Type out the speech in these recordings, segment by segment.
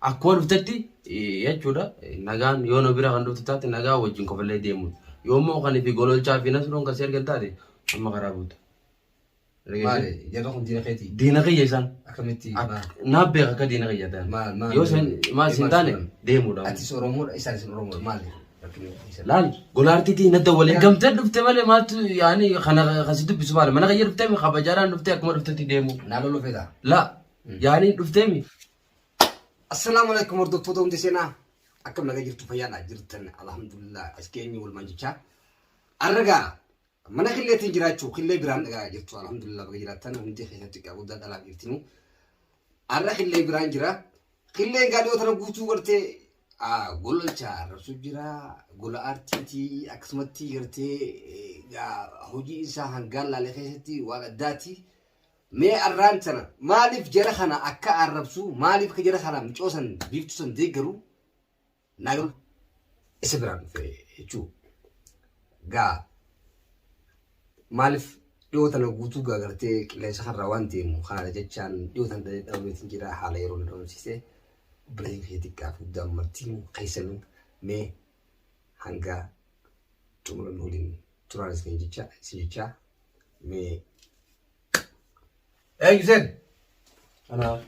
Akkuma dhuftetti jechuudha nagaan yoo nu bira kan dhuftu taate nagaa wajjin kofallee deemu. Yoo immoo kan fi gololchaa fi nasroon kan si argan taate amma karaa buuta. Maali jarri kun diina keetii? Diina kiyya isaan. Akkamitti? Naaf beeka akka diina kiyya ta'an. Maal maal? Yoo isin maal isin taane deemuudha. Atis Oromoodha isaanis Oromoodha maali? Rakkinni keessan. Laal golaartiitii na dawwalee gamtee dhufte malee maaltu yaani kana kasi dubbisu maali mana kiyya dhuftee mi kabajaadhaan dhuftee akkuma dhuftetti deemu. Naa loluu feetaa? La yaani dhuftee mi Assalaamu alaikum hordoftoota hundi seenaa akkam nagaa jirtu fayyaadha jirtan alhamdulillah as geenye walumaan jechaa arragaa mana killeetiin jiraachuu killee biraan dhagaa jirtu alhamdulillah baga jiraattan hundi keessatti xiqqaa guddaa dhalaa jirtinu arra killee biraan jira killeen gaa dhiyoo tana guutuu gartee gololcha arrabsu jira gola aartiitii akkasumatti gartee hojii isaa hangaan laalee keessatti waan addaati. Mee arraan tana maaliif jara kana akka arrabsu maaliif akka jara kana micoo san biiftuu san deeggaru naa galu isa biraan dhufe jechuu gaa maaliif dhiyoo tana guutuu gaa gartee qilleensa kanarraa waan deemu kana jechaan dhiyoo tana dhabameetiin jira haala yeroo na dhabamsiise obboleeyyan kiyya xiqqaa fi guddaan martiin keessanuu mee hanga xumuran waliin turaan isin jecha isin jecha mee Eenyu seen? Kanaaf.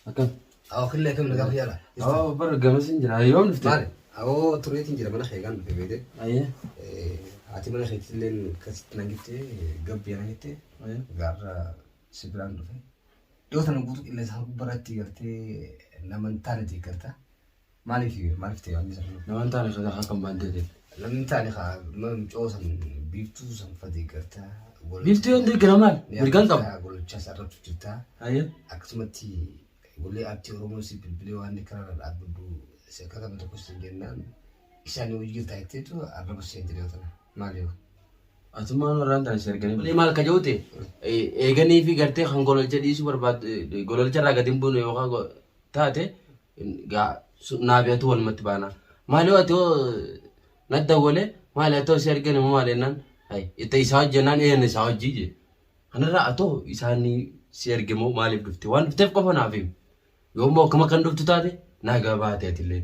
Akkam. Awoo killee akkam nagaa fayyaadha. Awoo bara gamas hin jira. Yoom dhufte? Maali? Awoo tureetiin jira mana kee gaan dhufe beekte. Ayyee. Haati mana keetti illee akkasitti naan jette gabbi naan jette Ayyee. gaarra si biraan dhufe. Dhiyoo tana guutuu qilleensa gubbaratti gartee nama hin taane deeggarta. Maaliif maaliif ta'e wanni sana? Nama hin taane kan akka maal ta'e. Namni hin taane kaa mucoo san biiftuu san fa deeggarta. Biiftuu yoon deeggara maal? Mirgaan qaba. Gololchaa sarartu jirta. Ayyee. Akkasumatti golee aartii Oromoo si bilbilee waan karaa dhaabbadhu si akka kan tokko si jennaan isaan hojii jirta jetteetu arraba seente dhiyoo tana. Maali yoo? Atummaan warraan tana si arganii. Maal ka jedhu ta'e eeganii fi gartee kan gololcha dhiisuu barbaadu gololcha irraa gadi hin buune yookaan taate naa fi atu walumatti baana. Maali yoo ati hoo na dawwale maali ati hoo si argani moo maali jennaan itti isaa hojjennaan een isaa hojii jee. Kanarraa atoo isaan si erge moo maaliif dhufte waan dhufteef qofa naaf himi. Yoo immoo akkuma kan dhuftu taate nagaa baate atillee.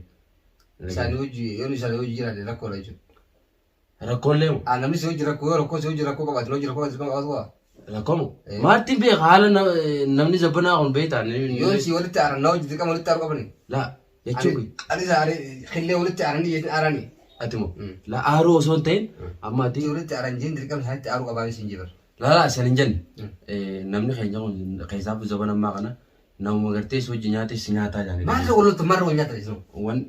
Isaanii hojii yoon isaanii hojii jiraate rakkoodha jechuudha. Rakkoolee moo? Ah, namni si hojii rakkoo yoo rakkoo si hojii rakkoo qabaate hojii rakkoo qabaate qabaatu qaba. Rakkoo moo? Eh. Maartiin beeka haala namni zabbanaa kun beektaa? Yoo si walitti aaran na hojii dirqama walitti aaru qabani. Laa jechuun kun Ani isa aare xillee walitti aaranii jeetin aaranii. ati moo? Mm. La aaruu osoo hin ta'in amma ati Si walitti aaran jeen dirqama isaanitti aaruu qabaan isin jibar. laa laa san hin jenne. Mm. Namni keenya kun keessaafu zabana ammaa kana namuma gartee si hojii nyaate si nyaataa jaanii. Maal wal loltu maal wal nyaatan isin?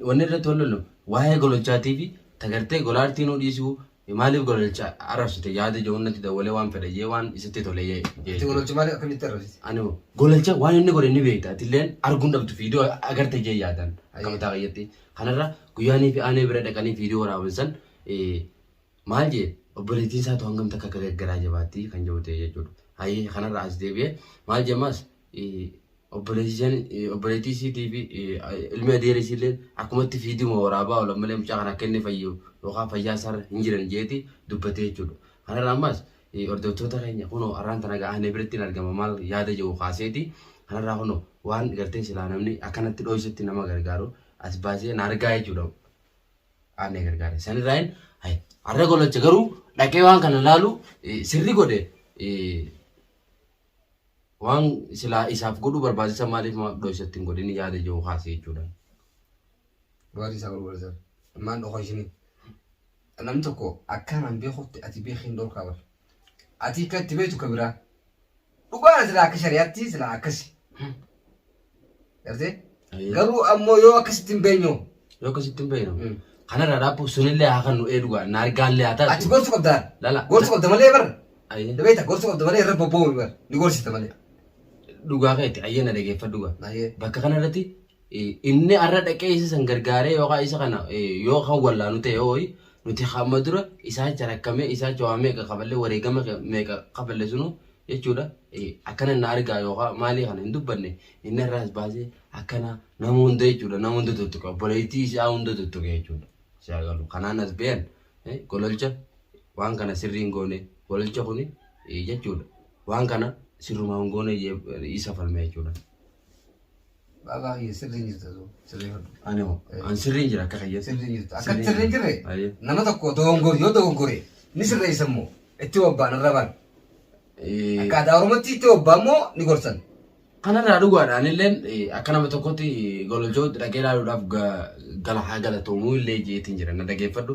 Wanni irratti wal lollu waa'ee gololchaatii fi tagartee golaartii nuu dhiisuu maaliif gololcha arrabsite yaada jedhuun natti dawwalee waan fedhe jee waan isatti tole jee. Ati gololcha maal akkamitti arrabsite? Ani gololcha waan inni godhe ni beekta atilleen arguun dhabdu viidiyoo agarte jee yaadan akka mataa kiyyatti. Kanarra guyyaanii fi aanee bira dhaqanii viidiyoo waraaban san maal jee obboleettiin isaatu hangam takka akka gaggaraa jabaatti kan jedhu ta'e jechuudha. Hayyee kanarra as deebi'ee maal jemmaas obboleettii isiitii fi ilmi adeera isiillee akkumatti fiiduma waraabaa oolan malee mucaa kana akka inni fayyu yookaan fayyaa isaarra hin jiran jeeti dubbatee jechuudha. Kanarra ammas hordoftoota keenya kunoo har'aan tana ga'anii biratti hin argama maal yaada jiru kaaseeti. Kanarraa kunoo waan gartee silaa namni akkanatti dhoysutti nama gargaaru as baasee na argaa jechuudha. Aanee gargaare. Sanirraa hin har'a golacha garuu dhaqee waan kana laalu sirri godhe waan silaa isaaf godhuu barbaachisa maaliif maaf dhoysatti hin godhin yaada jiru kaase jechuudha. Waan isaa barbaachisan. Maan dhokoo isinii. Namni tokko akkaan an beekutti ati beekii hin dhorkaa bar. Ati akka itti beektu ka biraa. Dhugaadha silaa akka shari'aatti silaa akkasi. Gartee? Garuu ammoo yoo akkasitti hin beeknoo. Yoo akkasitti hin beeknu. Kanarraa dhaabbu sunillee haa kan nu eedugaa na argaallee haa taatu. Ati gorsu qabdaa. Lala. Gorsu qabda malee bar. Ayyee. Beekta gorsu qabda malee irra bobboomi bar. Ni gorsita malee. Dhugaa keeti ayyee na dhageeffadhu gaa. Ayyee. Bakka kanarratti inni har'a dhaqee isa san gargaaree yookaan isa kana yoo kan wallaanu ta'e hooyi nuti hamma dura isaacha rakkamee isaacha waa meeqa kafalle wareegama meeqa kafalle sunu jechuudha. Akkana na argaa yookaan maalii kana hin dubbanne inni irraas baasee akkana nama hunda jechuudha nama hunda tuttuqe obboleettii isaa hunda tuttuqe jechuudha. Shaagalu kanaan as ba'an gololcha waan kana sirrii hin goone gololcha kuni jechuudha waan kana sirrumaa hin goone isa falme jechuudha. Waaqaa kiyya sirriin jirta soo sirreeffadhu. Ani hoo an sirriin jira akka kiyyatti. Sirriin jirta. Akka sirriin jirre Ayyee. nama tokko dogongor yoo dogongore ni sirreessa immoo itti bobba'an arrabaan. Akka aadaa Oromootti itti bobba'an immoo ni gorsan. Kanarraa dhugaadha. Anilleen akka nama tokkotti gololchoo dhaqee ilaaluudhaaf gala haa galatoomuu illee jeetiin jira. Na dhageeffadhu.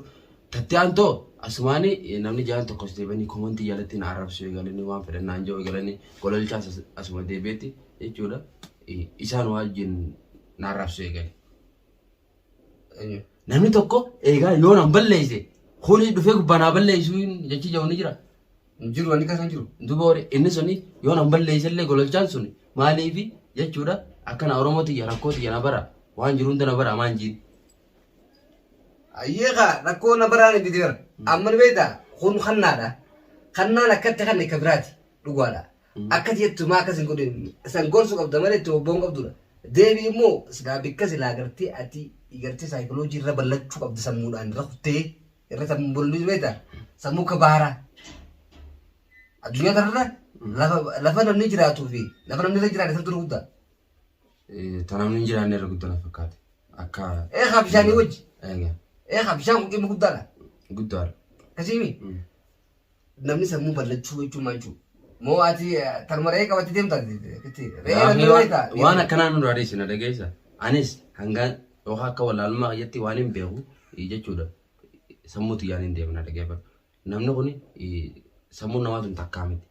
Tatti aantoo asumaani namni jaan tokkos deebanii komantii jalatti na arrabsuu eegalanii waan fedhan naan jedhu eegalanii gololchaas asuma deebi'etti jechuudha. Isaan wajjin na arrabsuu eegale. Eenyu? Namni tokko eegaa yoo nan balleesse kuni dhufee gubbaa naa balleessuu jechi jedhu ni jira. Hin jiru wanni keessa hin jiru. Duuba horii inni suni yoo nan balleesse illee gololchaan suni maaliifi jechuudha akkana Oromoo tiyya rakkoo tiyya na bara waan jiru hunda na bara maan jiin. Ayyee kaa rakkoo na baraan itti jira. Amma ni beektaa kun kannaadha. Kannaan akkatti kanne ka biraati dhugaadha. Akka jettu maa akkas hin godhin san gorsu qabda malee itti bobba'uun qabdudha. Deebii immoo silaa bikka silaa gartee ati gartee saayikoloojii irra ballachuu qabda sammuudhaan irra kuttee irra sammuu bal'isuu beektaa sammuu akka baaraa. Addunyaa kanarra lafa lafa namni jiraatuu fi lafa namni irra jiraate santu irra guddaa. Ta namni hin jiraanne irra guddaa na fakkaate. Akka. Eegaa bishaanii wajji. Eegaa. Eegaa bishaan kun dhimma guddaadha. Guddaadha. Akkasiimi. Namni sammuu ballachuu jechuun maal jechuudha? Moo ati tanuma re'ee qabattee deemta? Re'ee namni beektaa? Waan akkanaa nurraa dhiisi na dhageessa. Anis hangaan yookaan akka wallaalummaa kiyyatti waan hin beeku jechuudha. Sammuu tiyyaan hin deemu na dhageeffadhu. Namni kun sammuun namaa tun takkaa miti.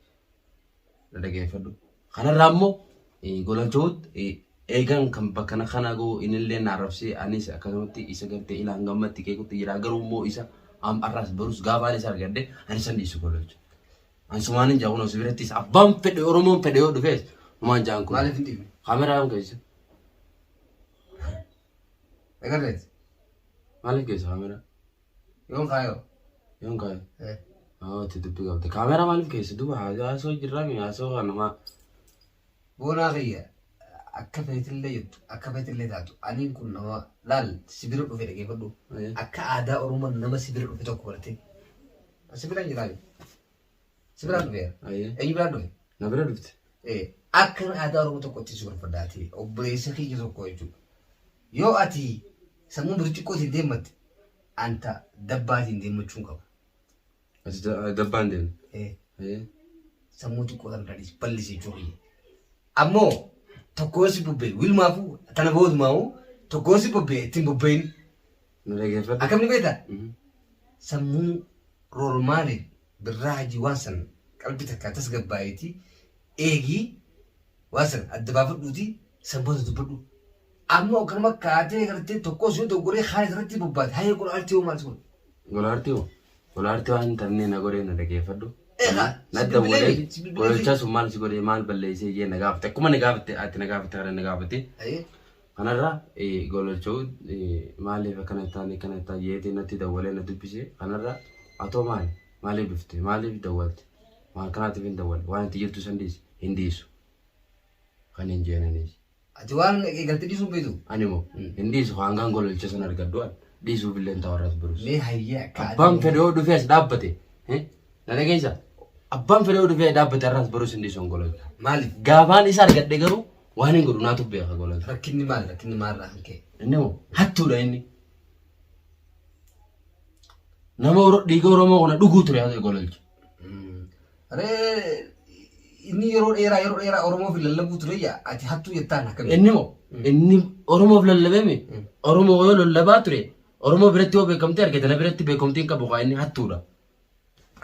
Na dhageeffadhu. Kanarraa immoo gololcha'uutti eegan kan bakka kana ga'u innillee na arrabsee anis akkasumatti isa gartee ilaan gammatti keekutti jira garuu immoo isa har'as borus gaafa ani isa argadhe ani san dhiisu gololcha. An sumaan hin jaa si birattis abbaan fedhe Oromoon fedhe yoo dhufes numaan jaan kun. Maaliif hin dhiifne? Kaameraa hin keessa. Agarreeti. Maaliif keessa kaameraa? Yoon kaayoo. Yoon kaayoo. Haa itti dubbii qabde. Kaameraa maaliif keessa duuba haasoo jirraa mi haasoo kanumaa. Boonaa kiyya akka feetillee jettu akka feetillee taatu aniin kun nama laal si bira dhufe dhageeffadhu akka aadaa Oromoo nama si bira dhufe tokko bartee si bira hin jiraame si biraan dhufeera eenyu biraan dhufe Na bira dhufte. Akka aadaa Oromoo tokkotti si gorfadhaati obboleessa kiyya tokko jechuudha yoo ati sammuu birciqqootiin deemmatte anta dabbaatiin deemmachuu hin qabu. Ati dabbaan deemte. Sammuu xiqqoo tan irraa bal'isi jechuu kiyya. Ammoo tokkoon si bubbee wilmaafuu tana boodumaa'uu tokkoon si bubbee ittiin bubbeen. Nu dhageeffadhu. Akkamni beektaa? Sammuu roolmaaliin birraa hajii waan san qalbii takkaa tasgabbaa'eeti eegii waan san adda baafadhuuti san booda dubbadhu. Ammoo akkanuma kaatee gartee tokkos yoo dogoggoree kaan irratti bobbaate hayee godha artii hoo maal sun. Gola artii hoo? Gola artii waan hin taane na godhee na dhageeffadhu. Egaa, Na si bilbilee dawwalee si bilbilee gololchaa sun maal si godhee maal balleessee jee na gaafate. Akkuma na gaafatte ati na gaafatte kana na gaafate. Ayee. Kanarraa gololcha'uu maaliif akkana taane akkana taane jeetee natti dawwalee na dubbise. Kanarraa atoo maali? Maaliif dhufte? Maaliif dawwalte? Waan kanaatiif hin dawwalle. Waan itti jirtu san dhiisi. Hin dhiisu. Kan hin jeenanis. Ati waan eegalte dhiisuu hin beektu. Ani moo hin dhiisu hangaan gololcha san argadhu an dhiisuuf illee hin ta'u har'as borus. Mee hayyee akka ati- Abbaan fedhe yoo dhufee as dhaabbate na dhageessa. Abbaan fedhe yoo dhufee dhaabbate har'as borus hin dhiisu gololcha. Maaliif? Gaafaan isa argadhe garuu waan hin godhu naatu beeka gololcha. Rakkinni maal? Rakkinni maalirraa kan ka'e? Inni moo hattuudha inni. Nama dhiiga Oromoo kana dhuguu ture haa gololcha. Ree inni yeroo dheeraa yeroo dheeraa Oromoof lallabuu ture yaa ati hattuu jettaan akkamitti? Inni moo inni Oromoof lallabee Oromoo yoo lallabaa ture Oromoo biratti yoo beekamtii argate na biratti beekamtii hin qabu kaa inni hattuudha.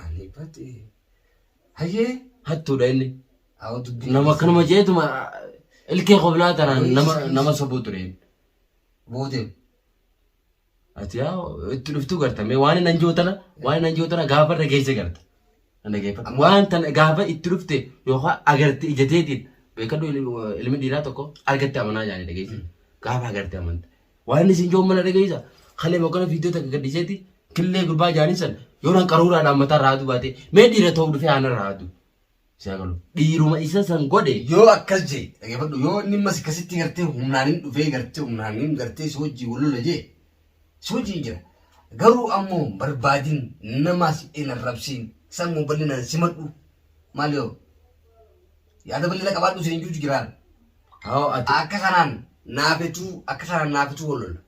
Ani bate. Hayyee. Hattuudha inni. Awwa dubbii. Nama akkanuma jeetuma ilkee qoblaa tanaan nama nama sobuu ture. Boodeen. Ati yaa itti dhuftuu garta mee waan hin anjoo tana waan hin anjoo tana gaafa irra geesse garta. Na dhageeffadhu. Waan tana gaafa itti dhufte yookaan agarte ija teetiin beekadhu ilmi dhiiraa tokko argatte amanaa jaanii dhageesse. Gaafa agarte amanta. Waan inni siin jiru mana dhageessa. Kalee mokkana viidiyoo takka gadhiiseeti killee gurbaa jaanii san yoo nan qaruuraadhaan mataa irraa aduu baate mee dhiira ta'uu dhufee aanan irraa aduu. Isaa galu. Dhiiruma isa san godhe. Yoo akkas jee dhageeffadhu yoo inni ammas akkasitti gartee humnaan hin dhufee gartee humnaan hin gartee si wajjin wal lola jee si wajjin jira. Garuu ammoo barbaadin namaas hin arrabsiin sammuu bal'inaan simadhu maal yoo yaada bal'ina qabaadhu siin juuju jiraan. Haa ati Akka kanaan Naafetuu akka kanaan naafetuu wal lola.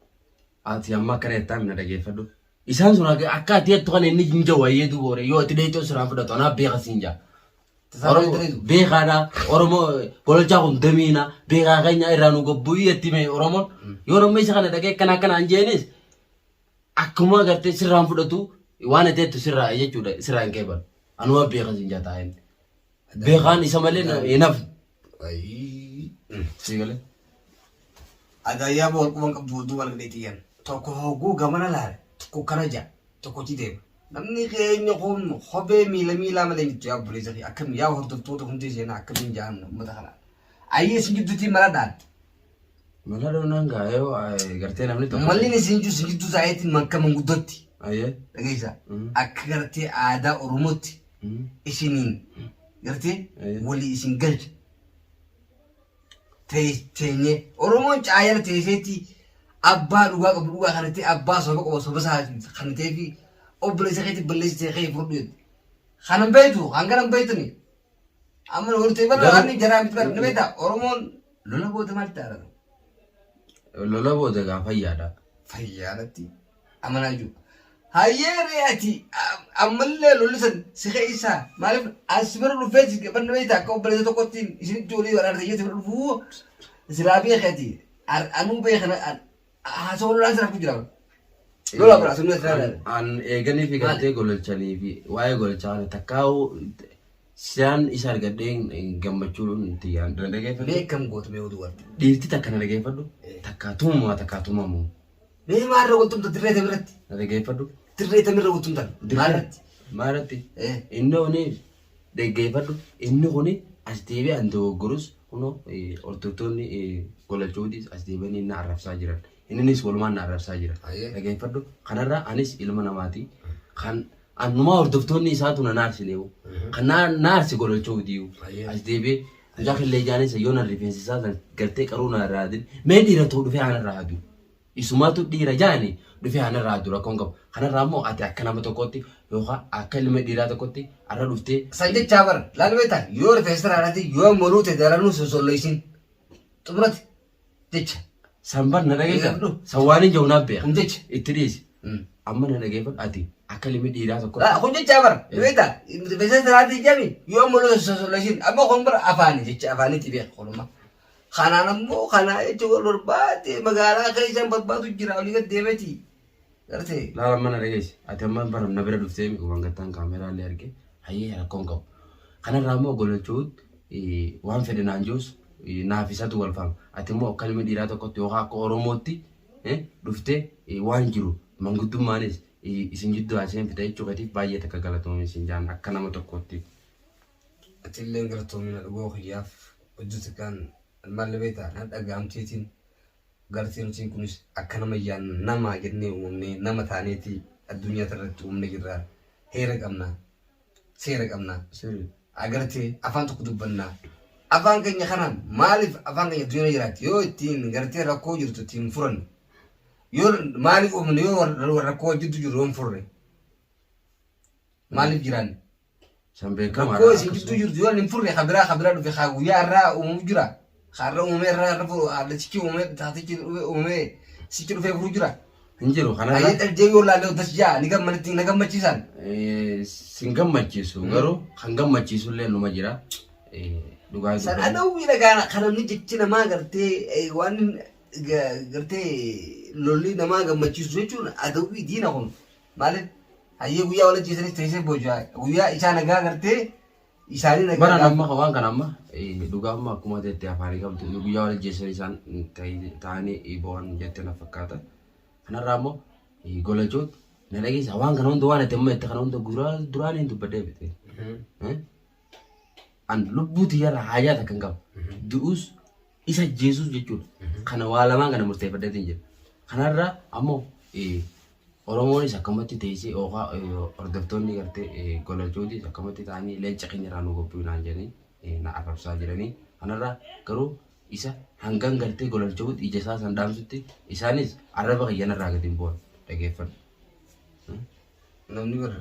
Ati amma akkana jettaa mina dhageeffadhu. Isaan sun akka ati jettu kana inni hin jiru wayyee duuba horee yoo ati dheeyxoo siraan fudhatu anaaf beeka siin jaa. Oromoo beekaadha. Oromoo gololchaa kun damiina beekaa keenya irraa nu gobbu'ii jetti mee Oromoon. Yoo namni isa kana dhagee akkana akkana hin jeenis akkuma agartee sirraan fudhatu waan ati jettu sirraa jechuudha sirraa hin qeebalu. Anuma beeka siin jaa taa'een. Beekaan isa malee hin hafu. Sii galee. Adaayyaa wal quban qabdu wal duuba argatee xiyyan. Tokko hogguu gamana laale tokko kana ja'a tokko achi deema. Namni keenya kun kophee miila miilaa malee hin jirtu yaa obboleessa kiyya akkam yaa hordoftoota hundee seenaa akkamiin ja'an uummata kana. Ayyee isin gidduutti mala dhaadde. Mala dhoonaan gaa yoo gartee namni tokko. Malli isin jiru isin gidduu taa'eetti makka manguddootti. Ayyee. Dhageessa. Akka gartee aadaa Oromootti isiniin gartee walii isin galcha. Teenyee Oromoon caayana teesseetti abbaa dhugaa qabu dhugaa kana ta'e abbaa soba qabu soba isaa kan ta'ee fi obboleessa keetti balleessitee kee fudhu jetti. Kana hin beektu hangana hin beektuni. Amma nu hortee bara waan jaraa miti bara ni beektaa Oromoon lola booda maal ta'a? Lola booda gaa fayyaadha. Fayyaadhatti amanaa jechuudha. Hayyee ree ati ammallee lolli san si keessaa maaliif as bira dhufee si gabanna beektaa akka obboleessa tokkotti isinitti olii waraarsa si bira dhufuu silaa beeke ati anuu beekana haasawaa lolaan sirraa jira. Lola bira sun sirraa. An eeganii fi gartee gololchanii fi waa'ee gololchaa kana takkaa'uu siyaan isa argadhee gammachuun tiyyaan na dhageeffadhu. Beekam gootu mee oduu warte. Dhiirti takka na dhageeffadhu takkaa tumamaa takkaa tumamu. Mee maalirra wal tumta dirree tamirratti? Na dhageeffadhu. Dirree tamirra wal tumtan? Maalirratti? Maalirratti? Inni kuni dhaggeeffadhu. Inni kuni as deebi'ee an dogoggorus kunoo hordoftoonni golachuutis as deebi'anii na arrabsaa jiran. Inninis walumaan na arrabsaa jira. Dhaggeeffadhu. Kanarra anis ilma namaati. Kan annumaa hordoftoonni isaatu na naarsineewu. Kan na aarsi gololchuutiyu. As deebi'ee mucaa killee jaanis yoo na rifeensi isaa san gartee qaruu na irraa adin mee dhiira ta'u dhufee anarraa hadu. Isumaatu dhiira jaani dhufee anarraa hadu rakkoon qabu. Kanarraa immoo ati akka nama tokkootti yookaan akka ilma dhiiraa tokkotti arra dhuftee. San jechaa bara laal beektaa yoo rifeensa irraa hadhate yoo moluu ta'e daranuu sosolleessin xumurate jecha. San bar na dhageessa. San waan hin jiru naaf beeka. Kun jecha. Itti dhiisi. Amma na dhageeffadhu ati akka ilmi dhiiraa tokko. Kun jecha bara. Beektaa rifeensa irraa jami yoo moluu ta'e sosolleessin amma kun bara afaani jecha afaanitti beeka kunuma. Kanaan ammoo kanaa jecha wal barbaade magaalaa keessaan barbaadu jira olii gad deemeti. Gartee. Laala amma na dhageessi. Ati amma bara na bira dhuftee waan gattaan kaameraa illee arge hayyee rakkoon qabu. Kanarraa immoo gololchuut waan fedhe naan jiruus naaf isatu wal faama. Ati immoo akka ilmi dhiiraa tokkotti yookaan akka Oromootti dhuftee waan jiru manguddummaanis isin jidduu haaseen fida jechuu keetiif baay'ee takka galatoomi isin jaan akka nama tokkootti. Atilleen galatoomi na dhugoo kiyyaaf hojjete kan maal beektaa na dhaga'amteetiin gartee nutiin kunis akka nama yaannu nama jennee uumamnee nama taaneeti addunyaa irratti uumne jirra heera qabna seera qabna agartee afaan tokko dubbanna afaan keenya kanaan maaliif afaan keenya addunyaa jiraatti yoo ittiin gartee rakkoo jirtu ittiin furanne yoo maaliif uumne yoo rakkoo jiddu jiru yoo hin furre maaliif jiraanne San beekamaadha. Rakkoo isin jidduu jirtu yoo hin furre ka biraa ka biraa dhufe ka guyyaa irraa uumamu jira. Ka irra uumamee irraa irra furu haadha uumamee taatichi uumamee sichi dhufee furu jira. Hin jiru kanarra. Ayyee dhaltee yoo laalee das jaa ni gammanitti na gammachiisan. Sin gammachiisu garuu kan gammachiisu illee numa jira. Dhugaa San adawwii dhagaa kan namni jechi namaa gartee waan gartee lolli namaa gammachiisu jechuun adawwii diina kun. Maaliif hayyee guyyaa wal ajjeesanis teessee booji'a. Guyyaa isaa nagaa gartee isaanii nagaa. Bara amma waan kana amma dhugaa amma akkuma teettee afaanii qabdu guyyaa wal ajjeesan isaan ta'anii bo'an jettee na fakkaata. Kanarraa immoo golachoot na dhageessa waan kana hunda waan itti amma itti kana hunda duraan hin dubbadhee bite. An lubbuu tiyyarra haajaa takka hin qabu. Du'us isa ajjeesuus jechuudha. Kana waa lamaan kana murteeffadheetiin jira. Kanarra ammoo Oromoonis akkamatti teessee yookaan hordoftoonni gartee golachuutis akkamatti ta'anii leenca keenya irraa nu gobbuu naan jedhanii na arrabsaa jiranii. Kanarra garuu isa hangan gartee gololcha'utti ija isaa san dhaamsutti isaanis arraba kiyya narraa gadi hin bu'an dhageeffadhu. Namni bara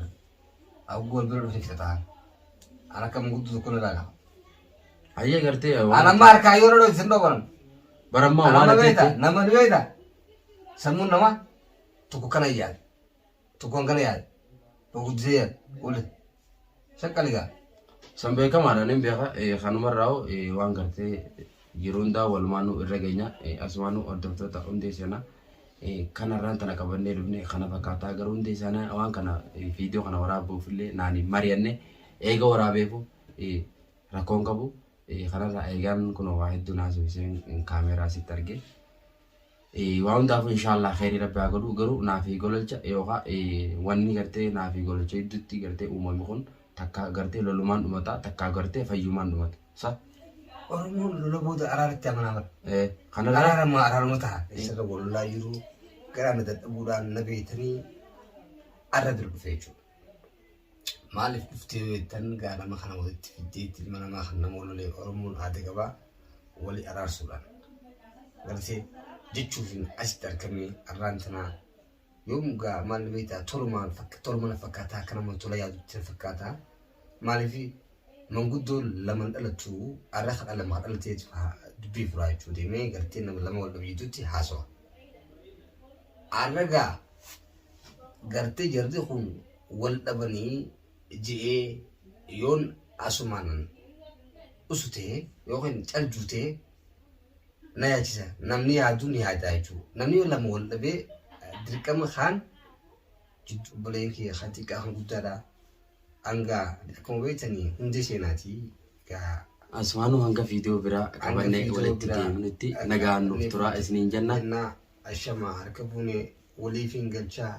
hagguu wal bira dhufe kita ta'an. An akka manguddoo tokko na ilaala. Hayyee gartee An amma harkaa yoo na dhoofte sin dhoobanan. Barammaa waan Nama ati beekta, jette nama ni beekta. Sammuun namaa tokko kana yaada. Tokko kana yaada. Tokko guddisee yaada. Wali. Shaqqali gaa. San beekamaadha nin beeka kanumarraa waan gartee jiru hundaa walumaanuu irra geenya asumaanuu hordoftoota hundee seenaa kanarraan tana qabannee dhufne kana fakkaataa garuu hundee seenaa waan kana viidiyoo kana waraabuuf illee naani mari'anne eega waraabeefu rakkoon qabu kanarraa eegaan kun waa hedduu naasifiseen kaameeraa sitti arge. Waa hundaafuu inshaallah kheyrii rabbi haa godhu garuu naafii gololcha yookaa wanni gartee naafii gololcha gidduutti gartee uumame kun takka gartee lolumaan dhumata takka gartee fayyumaan dhumata sa Oromoon lola booda araaratti amanaa bara. Kanarraa Araarama araaruma ta'a. Eessarra wal lolaa jiru garaa na dadhabuudhaan na beektanii arra bira dhufe jechuudha. Maaliif dhuftee yoo jettan gaa nama kana walitti fiddeetti ilma namaa kan nama wal lolee Oromoon aada qabaa wali araarsuudhaan. Gartee jechuufin asitti argamee arraan tanaa yoom gaa maal beektaa tolumaan toluma na fakkaataa akka nama tola yaadutti na fakkaataa maaliif manguddoon laman dhalattu arra kan lama kan dhalateetu dubbii furaa jechuu deemee gartee nama lama wal dhabu jidduutti haasawa. Arra gaa gartee jarri kun wal dhabanii je'ee yoon asumaanan usu ta'e yookiin caljuu ta'e na yaachisa. Namni yaadu ni yaada jechuudha. Namni yoo lama wal dhabee dirqama kaan jidduu obboleen kiyya kan xiqqaa kan guddaadha. Hanga akkuma beektanii hundee seenaati. Gaa Asumaanuu hanga viidiyoo biraa hanga qabannee viidiyoo walitti biraa deemnutti nagaan nuuf turaa isiniin jenna. Jennaa ashama harka buune waliif hin galchaa.